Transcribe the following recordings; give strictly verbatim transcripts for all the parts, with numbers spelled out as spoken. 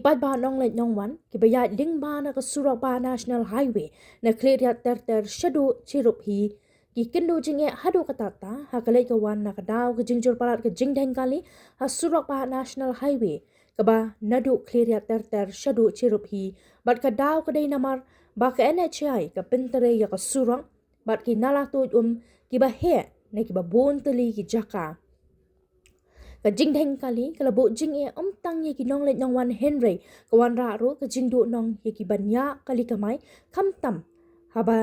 paidbah nongleit nongwan kiba ïaid lyngba na ka surok bah National Highway na Khliehriat ter ter shaduh Cheruphi ki kynduh jingeh haduh katta katta ha ka leit ka wan na ka daw ka jingjur palat ka jingdheng kali ha surok bah National Highway kaba naduh Khliehriat ter ter shaduh Cheruphi, bad ka daw ka dei namar ba ka N H A I ka pyntrei ïa ka surok bad ki nala tuid um kiba heh na kiba bun tylli ki jaka. Ka jingdheng kali ka la buh jingeh ym tang ïa ki nongleit nongwan hynrei ka wanrah ruh ka jingduhnong ïa ki ban ïaid kali kamai, khamtam haba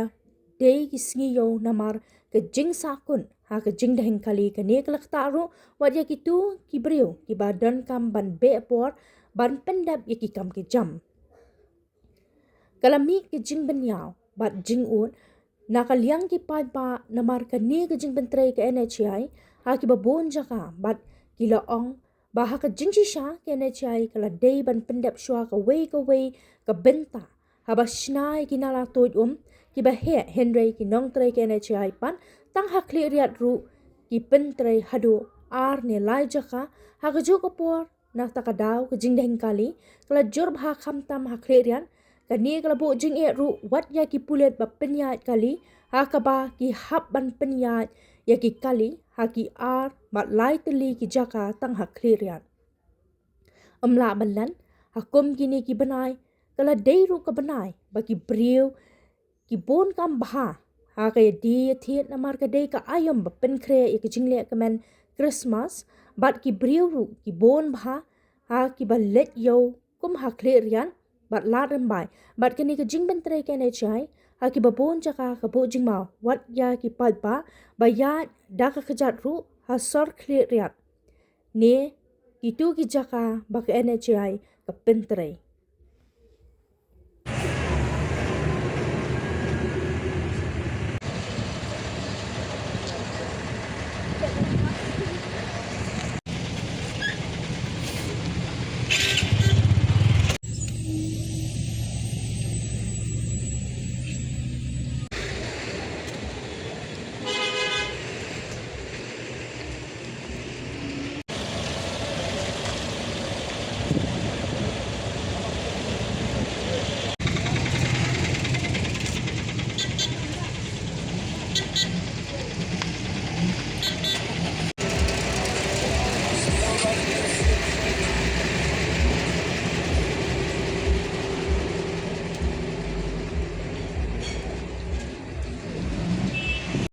dei ki sngi ïew namar ka jingsahkut ha ka jingdheng kali. Kane ka la ktah ruh wat ïa kito ki briew kiba donkam ban beh por ban pyndep ïa ki kam ki jam. Ka la mih ka jingbynñiaw bad jingud na ka liang ki paidbah namar kane ka jingpyntrei ka N H A I ha kiba bun jaka, bad ki la ong ba ha ka jingshisha ka N H A I ka la dei ban pyndep shuwa kawei kawei ka bynta haba shna ïa ki nala tuid um kiba heh, hynrei ki nongtrei ka N H A I pat tang ha Khliehriat ruh ki pyntrei haduh ar ne lai jaka ha kajuh ka por. Na kata ka daw ka jingdheng kali ka la jur bha khamtam ha Khliehriat. Kane ka la buh jingeh ruh wat ïa ki pulit ba pynïaid kali ha kaba ki hap ban pynïaid ïa ki kali ha ki ar bad lai tylli ki jaka tang ha Khliehriat. Ym lah ban len, ha kum kine ki bnai ka la dei ruh ka bnai ba ki briew ki bun kam bha ha ka ïadie ïathied namar ka dei ka aïom ba pynkhreh ïa ka jingïalehkmen Christmas, bad ki briew ruh ki bun bha ha kiba leit ïew kum ha Khliehriat bad Lad Rymbai. Bad kane ka jingpyntrei ka N H A I ha kiba bun jaka ka buh jingmyntoi wat ïa ki paidbah ba ïaid da ka kjat ruh ha sor Khliehriat ne kito ki jaka ba ka N H A I ka pyntrei.